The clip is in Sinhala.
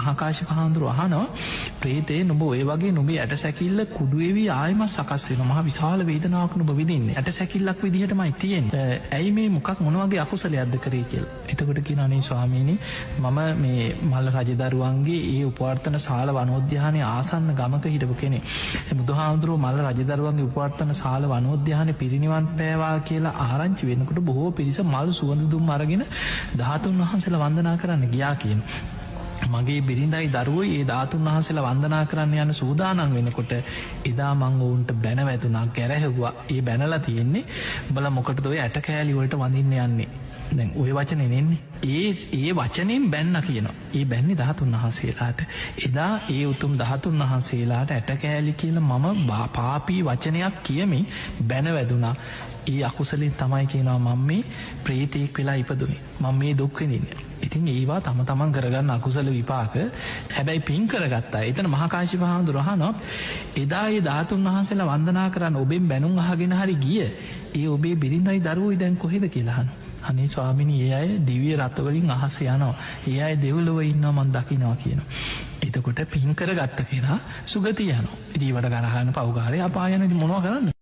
මහා කාශ්‍යප හාමුදුරුවෝ අහනවා ප්‍රේතේ නුඹ ඔය වගේ නුඹේ ඇට සැකිල්ල කුඩු වෙවි ආයෙමත් සකස් වෙනවා. මහා විශාල වේදනාවක් නුඹ විඳින්නේ. ඇට සැකිල්ලක් විදිහටමයි තියෙන්නේ. ඇයි මේ මොකක් මොන වගේ අකුසලයක්ද කරේ කියලා. එතකොට කියනවා අනේ ස්වාමීනි මම මේ මල්ල රජදරුවන්ගේ ඒ උපවර්තන ශාල වනෝද්‍යානයේ ආසන්න ගමක හිටපු කෙනෙක්. බුදුහාමුදුරුවෝ මල්ල රජදරුවන්ගේ උපවර්තන ශාල වනෝද්‍යානයේ පිරිනිවන් පෑවා කියලා ආරංචි වෙනකොට බොහෝ පිරිස මල් සුවඳ දුම් අරගෙන ධාතුන් වහන්සේලා වන්දනා කරන්න ගියා කියනවා. මගේ බිරිඳයි දරුවෝයි ඒ ධාතුන් වහන්සේලා වන්දනා කරන්න යන සූදානම් වෙනකොට එදා මං ඔවුන්ට බැන වැදුනා, ගැරහැව්වා. ඒ බැනලා තියෙන්නේ උඹලා මොකටද ඔය ඇට කෑලි වලට වඳින්න යන්නේ? දැන් ඔය වචනේ නෙන්නේ. ඒ ඒ වචනෙන් බැන්න කියනවා. ඒ බැන්නේ ධාතුන් වහන්සේලාට. එදා ඒ උතුම් ධාතුන් වහන්සේලාට ඇට කෑලි කියලා මම පාපී වචනයක් කියමින් බැන වැදුනා. ඒ අකුසලෙන් තමයි කියනවා මම මේ ප්‍රේතෙක් වෙලා ඉපදුනේ. මම මේ දුක් විඳින්නේ. ඉතින් ඒවා තම තමන් කරගන්න අකුසල විපාක. හැබැයි පින් කරගත්තා. එතන මහා කාශ්‍යප හාමුදුරුවෝ අහනවා එදා ඒ ධාතුන් වහන්සේලා වන්දනා කරන්න ඔබෙන් බැනුම් අහගෙන හරි ගිය ඒ ඔබේ බිරිඳයි දරුවෝයි දැන් කොහෙද කියලා අහනවා. අනේ ස්වාමිනී ඒ අය දිව්‍ය රථ වලින් අහස යනවා. ඒ අය දෙව්ලොව ඉන්නවා මං දකින්නවා කියනවා. එතකොට පින් කරගත්ත කෙනා සුගතිය යනවා. ඉතින් ඊවට ගරහන පව්කාරය අපාය යන ඉතින් මොනවා කරන්නේ?